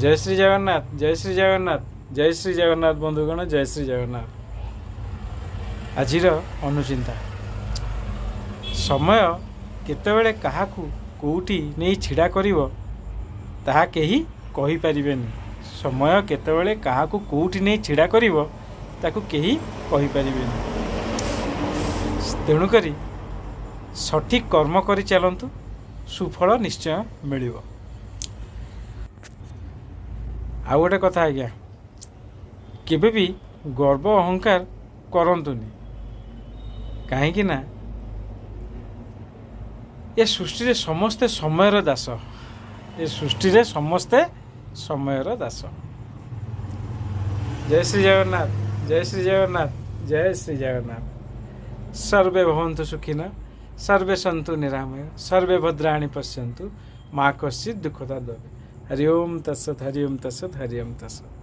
ଜୟ ଶ୍ରୀ ଜଗନ୍ନାଥ, ଜୟ ଶ୍ରୀ ଜଗନ୍ନାଥ, ଜୟ ଶ୍ରୀ ଜଗନ୍ନାଥ। ବନ୍ଧୁଗଣ, ଜୟ ଶ୍ରୀ ଜଗନ୍ନାଥ। ଆଜିର ଅନୁଚିନ୍ତା: ସମୟ କେତେବେଳେ କାହାକୁ କେଉଁଠି ନେଇ ଛିଡ଼ା କରିବ, ତାହା କେହି କହିପାରିବେନି। ସମୟ କେତେବେଳେ କାହାକୁ କେଉଁଠି ନେଇ ଛିଡ଼ା କରିବ, ତାକୁ କେହି କହିପାରିବେନି। ତେଣୁକରି ସଠିକ୍ କର୍ମ କରି ଚାଲନ୍ତୁ, ସୁଫଳ ନିଶ୍ଚୟ ମିଳିବ। ଆଉ ଗୋଟେ କଥା ଆଜ୍ଞା, କେବେ ବି ଗର୍ବ ଅହଙ୍କାର କରନ୍ତୁନି। କାହିଁକି ନା ଏ ସୃଷ୍ଟିରେ ସମସ୍ତେ ସମୟର ଦାସ। ଏ ସୃଷ୍ଟିରେ ସମସ୍ତେ ସମୟର ଦାସ। ଜୟ ଶ୍ରୀ ଜଗନ୍ନାଥ, ଜୟ ଶ୍ରୀ ଜଗନ୍ନାଥ, ଜୟ ଶ୍ରୀ ଜଗନ୍ନାଥ। ସର୍ବେ ଭବନ୍ତୁ ସୁଖିନଃ, ସର୍ବେ ସନ୍ତୁ ନିରାମୟ, ସର୍ବେ ଭଦ୍ରାଣି ପଶ୍ୟନ୍ତୁ, ମା କଶ୍ଚିତ୍ ଦୁଃଖଭାଗ୍ ଭବେତ୍। ହରି ଓମ୍ ତତ୍ସତ୍, ହରି ଓମ୍ ତତ୍ସତ୍, ହରି ଓମ୍ ତତ୍ସତ୍।